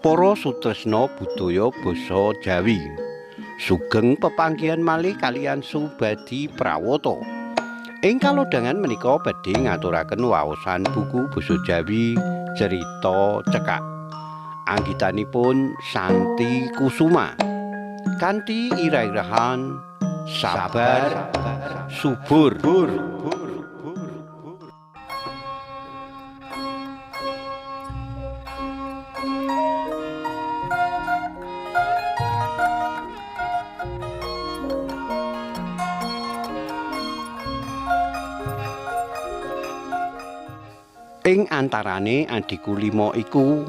Para sutresna budaya basa Jawi. Sugeng pepanggihan malih kaliyan Subadi Prawata. Ing kalodhangan menika badhe ngaturaken waosan buku basa Jawi Cerita Cekak. Anggitanipun Santi Kusuma. Kanthi ira-irahan sabar subur. Ing antarane adhiku lima iku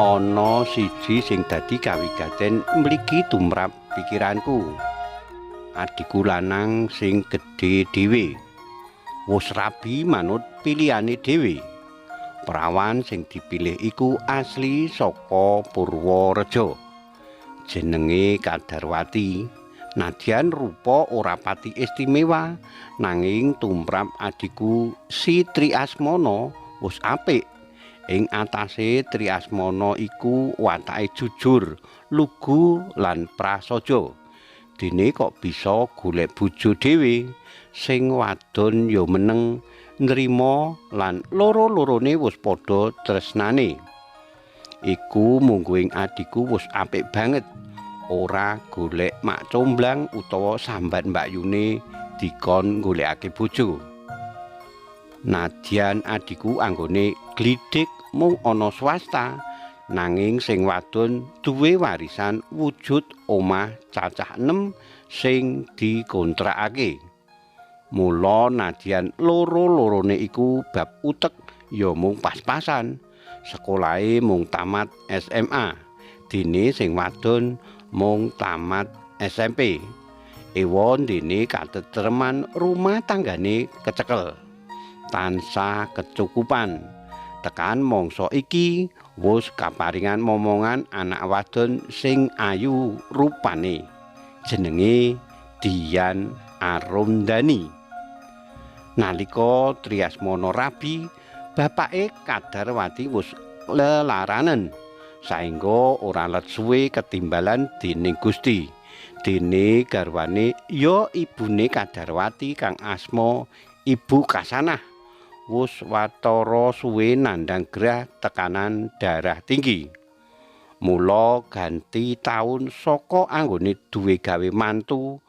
ana siji sing dadi kawigaten mligi tumrap pikiranku. Adhiku lanang sing gedhe dhewe. Wus rabi manut pilihane dhewe. Prawan sing dipilih iku asli saka Purworejo. Jenenge Kadarwati. Nadyan rupa ora pati istimewa, nanging tumrap adhiku si Triasmana wus apik. Ing atase Triasmana iku watake jujur, lugu lan prasaja. Dene kok bisa golek bojo dhewe, sing wadon ya meneng nrima lan loro-lorone wus padha tresnane. Iku mungguing adhiku wus apik banget, ora golek mak comblang utawa sambat mbakyune dikon golekake bojo. Nadyan adhiku anggone glidhik mung ana swasta, nanging sing wadon duwe warisan wujud omah cacah 6 sing dikontrakake. Mula nadyan loro-lorone iku bab utek ya mung pas-pasan, sekolahe mung tamat SMA, dene sing wadon mung tamat SMP. Ewon dene katetreman rumah tanggane kecekel, tansah kecukupan. Tekan mangsa iki wus kaparingan momongan anak wadon sing ayu rupane, jenenge Dian Arumdani. Nalika Triasmana rabi, bapake Kadarwati wus lelaranen, saengga ora let suwe ketimbalan dening Gusti. Dene garwane ya ibune Kadarwati kang asma Ibu Kasanah wus watara suwe nandhang gerah tekanan darah tinggi. Mula ganti taun saka anggone duwe gawe mantu,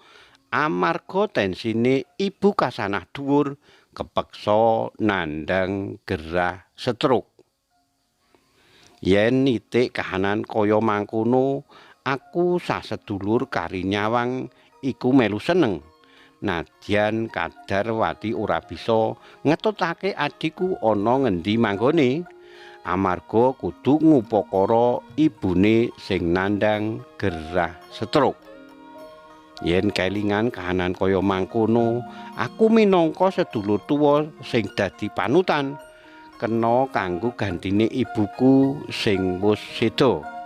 amarga tensine Ibu Kasanah dhuwur, kepeksa nandhang gerah stroke. Yen nitik kahanan kaya mangkono, aku sasedulur kari nyawang iku melu seneng. Nadyan Kadarwati ora bisa ngetutake adhiku ana ngendi manggone, amarga kudu ngupakara ibune sing nandhang gerah stroke. Yen kelingan kahanan kaya mangkono, aku minangka sedulur tuwa sing dadi panutan, kena kanggo gantine ibuku sing wis seda.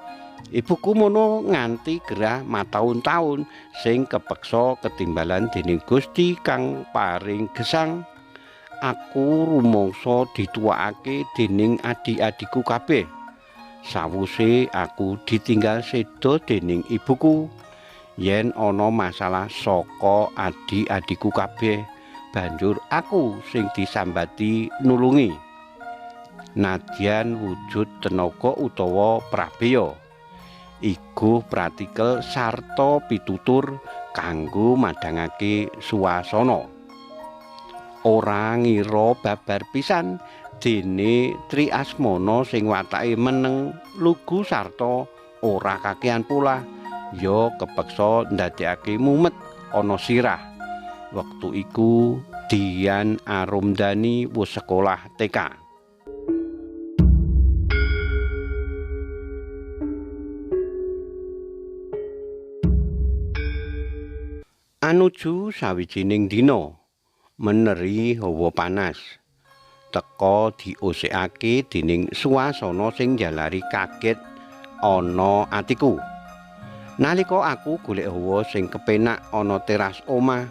Ibuku mono nganti gerah mataun-taun sing kepeksa ketimbalan dening Gusti kang paring gesang. Aku rumangsa dituwakake dening adik-adikku kabeh. Sawuse aku ditinggal seda dening ibuku. Yen ana masalah saka adik-adikku kabeh, banjur aku sing disambati nulungi. Nadyan wujud tenaga utawa prabeya, iguh pratikel sarta pitutur kanggo madhangake suasana. Ora ngira babar pisan dene Triasmana sing watake meneng lugu sarta ora kakehan polah, ya kepeksa ndadekake mumet ana sirah. Wektu iku Dian Arumdani wis sekolah TK. Anuju sawijining dina meneri hawa panas, teka diosikake dening suasana sing njalari kaget ana atiku. Nalika aku golek hawa sing kepenak ana teras omah,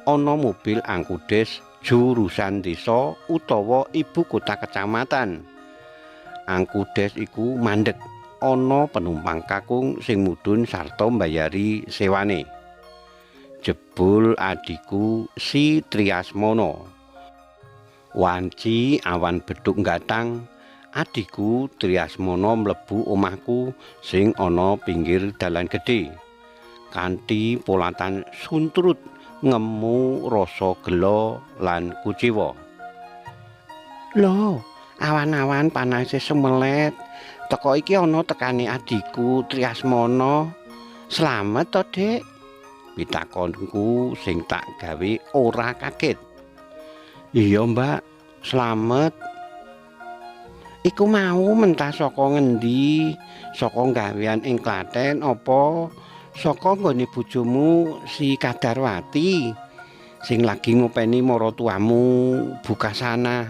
ana mobil angkudes jurusan desa utawa ibu kota kecamatan. Angkudes iku mandeg. ana penumpang kakung sing mudhun sarta mbayari sewane. Jebul adhiku si Triasmono. Wanci awan bedhug nggatang, adhiku Triasmono mlebu omahku sing ana pinggir dalan gedhe. Kanthi polatan suntrut ngemu rasa gela lan kuciwa. Lho, awan-awan panase sumelet. Teko iki ana tekane adhiku Triasmono. Slamet to, Dik? Pitakonku sing tak gawe ora kaget. Iya, Mbak, slamet. Iku mau mentah saka ngendi? Saka gawean ing Klaten apa saka nggone bojomu si Kadarwati sing lagi ngopeni maratuwamu Bukasana?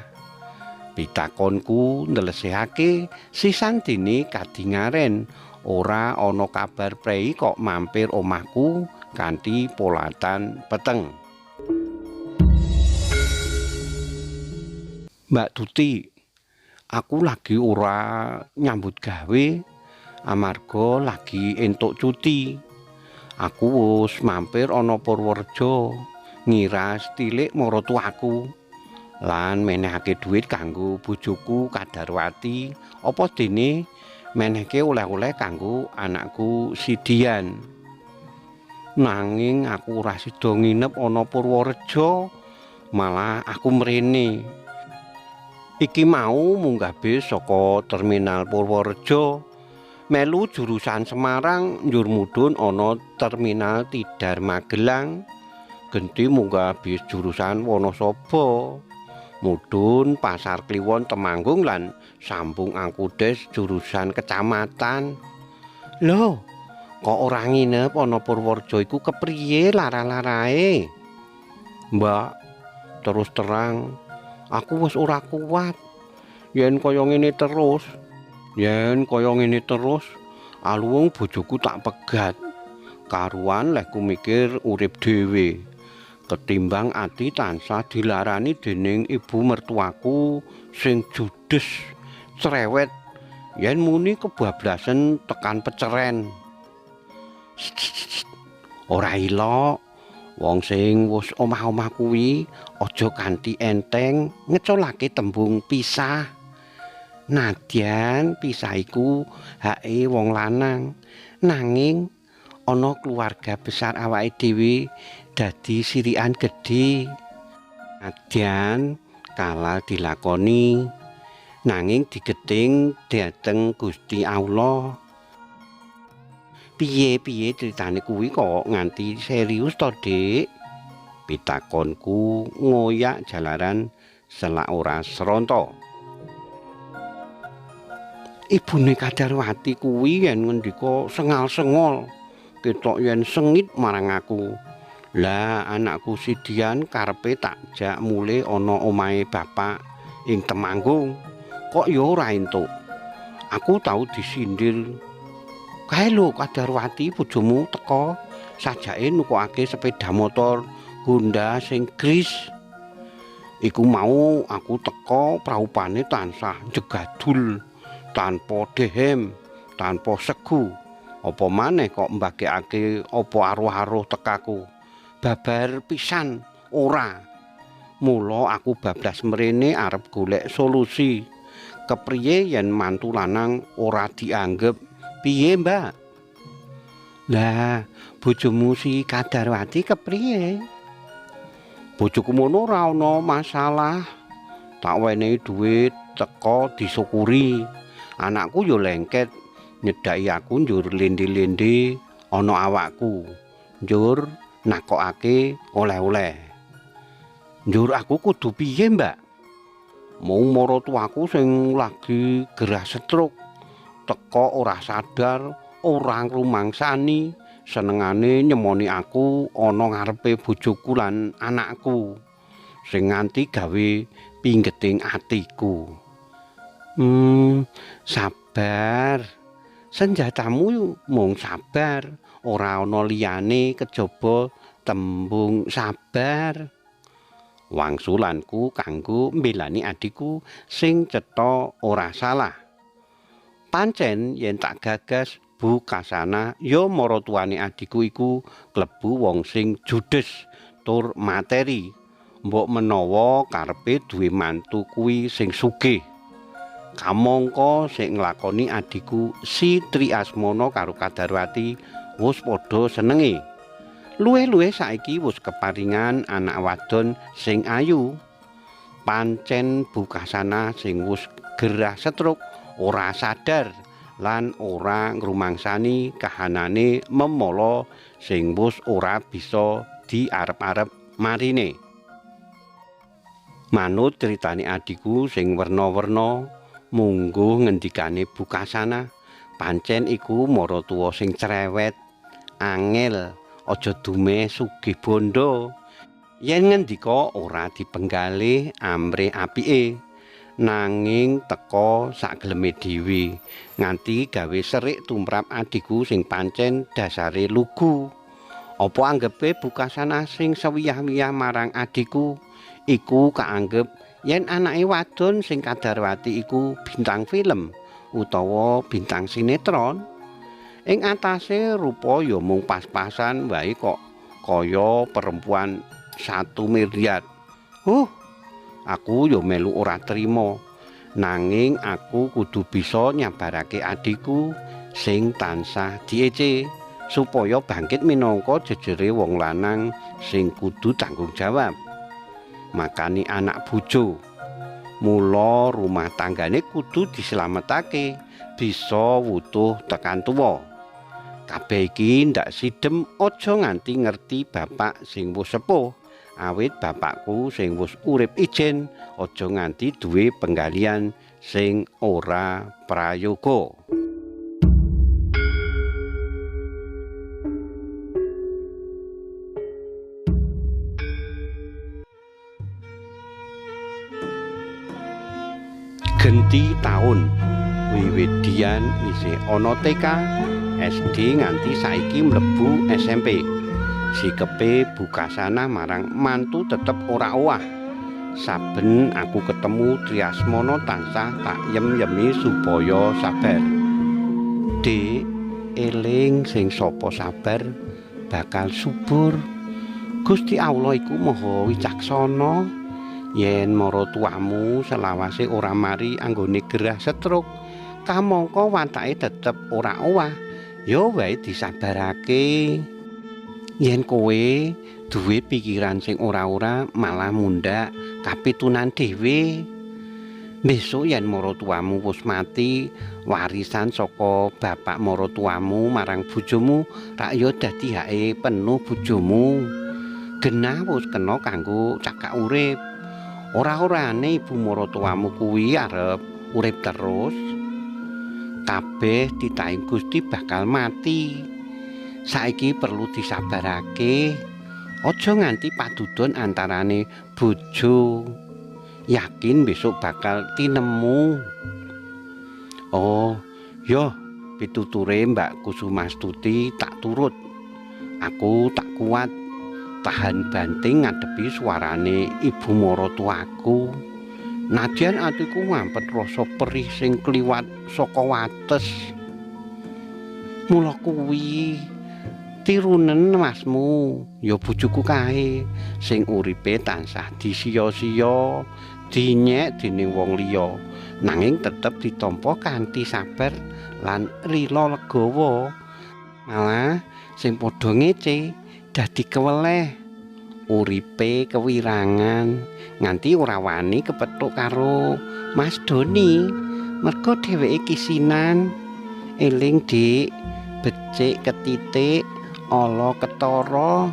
Pitakonku ndelesihake sisan dene kadingaren ora ana kabar prei kok mampir omahku kanthi polatan peteng. Mbak Tuti, aku lagi ora nyambut gawe amarga lagi entuk cuti. Aku wis mampir ana Purworejo ngiras tilik maratuwaku lan menehake dhuwit kanggo bojoku Kadarwati, apa dene menehke oleh-oleh kanggo anakku Sidian. Nanging aku ora sida nginep ana Purworejo, malah aku mrene. Iki mau munggah bis saka terminal Purworejo, melu jurusan Semarang njur mudhun ana terminal Tidar Magelang, genti munggah bis jurusan Wonosobo, mudhun Pasar Kliwon Temanggung lan sambung angkudes jurusan kecamatan. Lho, kok ora nginep ana Purworejo iku kepriye lara-larae? Mbak, terus terang aku wis ora kuat. Yen kaya ngene terus, aluwung bojoku tak pegat. Karuan lehku mikir urip dhewe. Ketimbang ati tansah dilarani dening ibu mertuaku sing judes, cerewet, yen muni kebablasen tekan peceren. Ora ilok, wong sing wis omah-omah kuwi aja kanthi enteng ngeculake tembung pisah. Nadyan pisah iku hake wong lanang, nanging ana keluarga besar awake dhewe dadi sirikan gedhe. Nadyan kala dilakoni nanging digeting dhateng Gusti Allah. Piye-piye critane kuwi kok nganti serius to, Dik? Pitakonku ngoyak jalaran selak ora sronto. Ibune Kadarwati kuwi yen ngendika sengal-sengol, ketok yen sengit marang aku. Lah anakku Sidian karepe tak jak mulih ana omahe bapak ing Temanggung, kok ya ora entuk. Aku tau disindir. Kae lho Kadarwati bojomu teka sajake nukokake sepeda motor Honda sing gris. Iku mau aku teka praupane tansah jegadul, tanpa dehem, tanpa segu. Apa maneh kok mbagekake apa aruh-aruh tekaku. Babar pisan ora. Mula aku bablas mrene arep golek solusi. Kepriye yen mantu lanang ora dianggep? Piye, Mbak? Lah, bojomu si Kadarwati kepriye? Bojoku mono ora ana masalah. Tak wenehi dhuwit teka disyukuri. Anakku yo lengket nyedhaki aku njur lende-lende ana awakku. Njur nakokake oleh-oleh. Njur aku kudu piye, Mbak? Mung maratuwaku sing lagi gerah stroke, teka ora sadar, ora ngrumangsani, senengane nyemoni aku ana ngarepe bojoku lan anakku, sing nganti gawe pinggeting atiku. Sabar. Senjatamu mung sabar, ora ana liyane kejaba tembung sabar. Wangsulanku kanggo mbelani adhiku sing cetha ora salah. Pancen yen tak gagas Bu Kasanah ya maratuwane adhiku iku klebu wong sing judes tur materi. Mbok menawa karepe duwe mantu kuwi sing sugih. Kamangka sing nglakoni adhiku si Triasmana karo Kadarwati wis padha senenge. Luwih-luwih saiki wis keparingan anak wadon sing ayu. Pancen Bu Kasanah sing wis gerah setruk ora sadar lan ora ngrumangsani kahanane memala sing wis ora bisa diarep-arep marine. Manut critane adhiku sing werna-werna mungguh ngendikane Bu Kasanah, pancen iku maratuwa sing cerewet, angel, aja dumeh sugih bondo. Yen ngendika ora dipenggalih amrih apike, nanging teka sageleme dhewe nganti gawe serik tumrap adhiku sing pancen dasare lugu. Apa anggepe Bu Kasanah sing sewiyah-wiyah marang adhiku iku kaanggep yen anake wadon sing Kadarwati iku bintang film utawa bintang sinetron? Ing atase rupa ya mung pas-pasan wae kok kaya perempuan 1 miliar. Aku ya melu ora trima. Nanging aku kudu bisa nyabarake adhiku sing tansah diece supaya bangkit minangka jejere wong lanang sing kudu tanggung jawab makani anak bojo. Mula rumah tanggane kudu dislametake bisa wutuh tekan tuwa. Kabeh iki ndak sidem aja nganti ngerti bapak sing wis sepuh, awit bapakku sing wis urip ijen aja nganti duwe penggalian sing ora prayoga. Genti taun wiwit Dian isih ana TK, SD nganti saiki mlebu SMP. Sikepe Bu Kasanah marang mantu tetep ora owah. Saben aku ketemu Triasmana tansah tak yem-yemi supaya sabar. Dik, eling sing sapa sabar bakal subur. Gusti Allah iku maha wicaksana. Yen maratuwamu selawase ora mari anggone gerah setruk, kamangka watake tetep ora owah, ya wae disabarake. Yen kowe duwe pikiran sing ora-ora malah mundhak kapitunan dhewe. Besok yen maratuwamu wis mati, warisan saka bapak maratuwamu marang bojomu rak ya dadi hake penuh bojomu. Genah wis kena kanggo cakak urip. Ora-orane ibu maratuwamu kuwi arep urip terus. Kabeh titahing Gusti bakal mati. Saiki perlu disabarake. Aja nganti padudon antarane bojo. Yakin besok bakal tinemu. Oh, yo pituture Mbak Kusumastuti tak turut. Aku tak kuat tahan banting ngadepi suarane ibu maratuwaku. Nadyan atiku ngampet rasa perih sing kliwat saka wates. Mula kuwi tirunen masmu, ya bojoku kae sing uripe tansah disiya-siya, dinyek dening wong liya, nanging tetep ditampa kanthi sabar lan rila legawa. Malah sing padha ngece dadi keweleh, uripe kewirangan nganti ora wani kepethuk karo Mas Doni mergo dheweke kisinan. Eling Dik, becik ketitik ala ketara.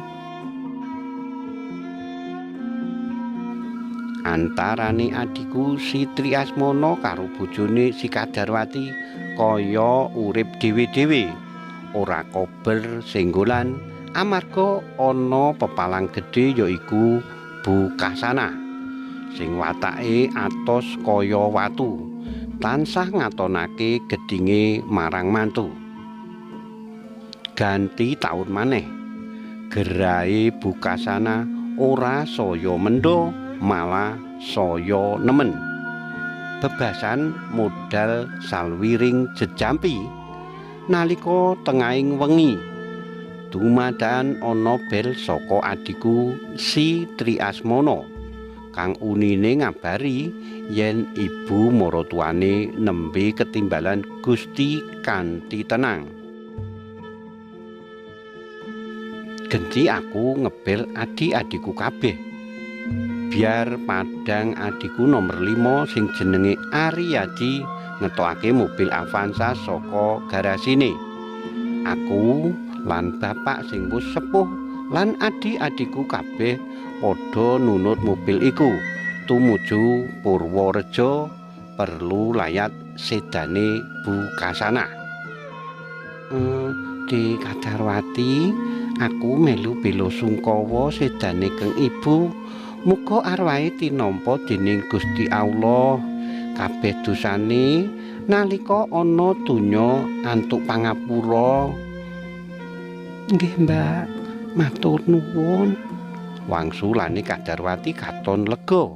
Antarane adhiku si Triasmana karo bojone si Kadarwati kaya urip dhewe-dhewe, ora kober senggolan amarga ana pepalang gedhe yaiku Bu Kasanah sing watake atos kaya watu, tansah ngatonake gedhinge marang mantu. Ganti taun maneh, gerahe Bu Kasanah ora saya mendha, malah saya nemen. Bebasan modal salwiring jejampi nalika tengahing wengi. Dumadakan ana bel saka adhiku si Triasmono kang unine ngabari yen ibu maratuwane nembe ketimbalan Gusti kanthi tenang. Genti aku ngebel adi-adiku kabeh. Biar padang adhiku nomor 5 sing jenenge Ariyadi ngetokake mobil Avanza saka garasine. Aku lan bapak sing wis sepuh lan adi-adiku kabeh padha nunut mobil iku tumuju Purworejo perlu layat sedane Bu Kasanah. Di Kadarwati aku melu bela sungkawa sedane keng ibu. Muga arwahe tinampa dening Gusti Allah. Kabeh dosane nalika ana donya antuk pangapura. Nggih, Mbak, matur nuwun. Wangsulane Kadarwati katon lega.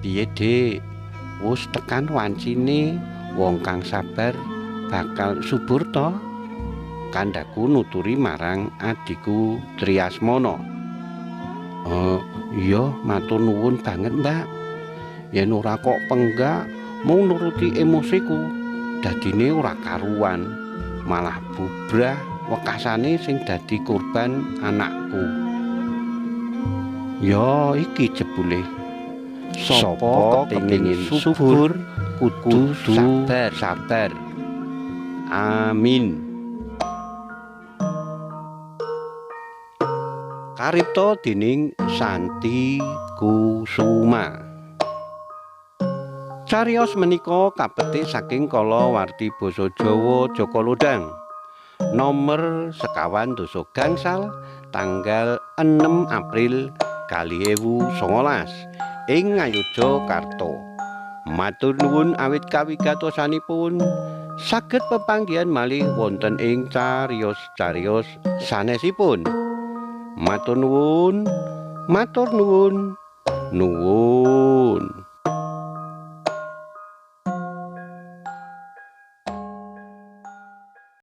Piye, Dik? Wis tekan wancine wong kang sabar bakal subur to? Kandhaku nuturi marang adhiku Triasmono. Iya, matur nuwun banget, Mbak. Yen ora kok penggak mung nuruti emosiku, dadine ora karuan, malah bubrah wekasane sing dadi korban anakku. Ya iki jebule. Sapa kepengin subur kudu sabar, sabar. Amin. Karipta dening Santi Kusuma. Cariyos menika kapethik saking kalawarti basa Jawa Jaka Lodhang nomor 25 tanggal 6 April 2019 ing Ngayogyakarta. Matur nuwun awit kawigatosanipun. Saged pepanggihan malih wonten ing cariyos-cariyos sanesipun. Matur nuwun, matur nuwun, nuwun.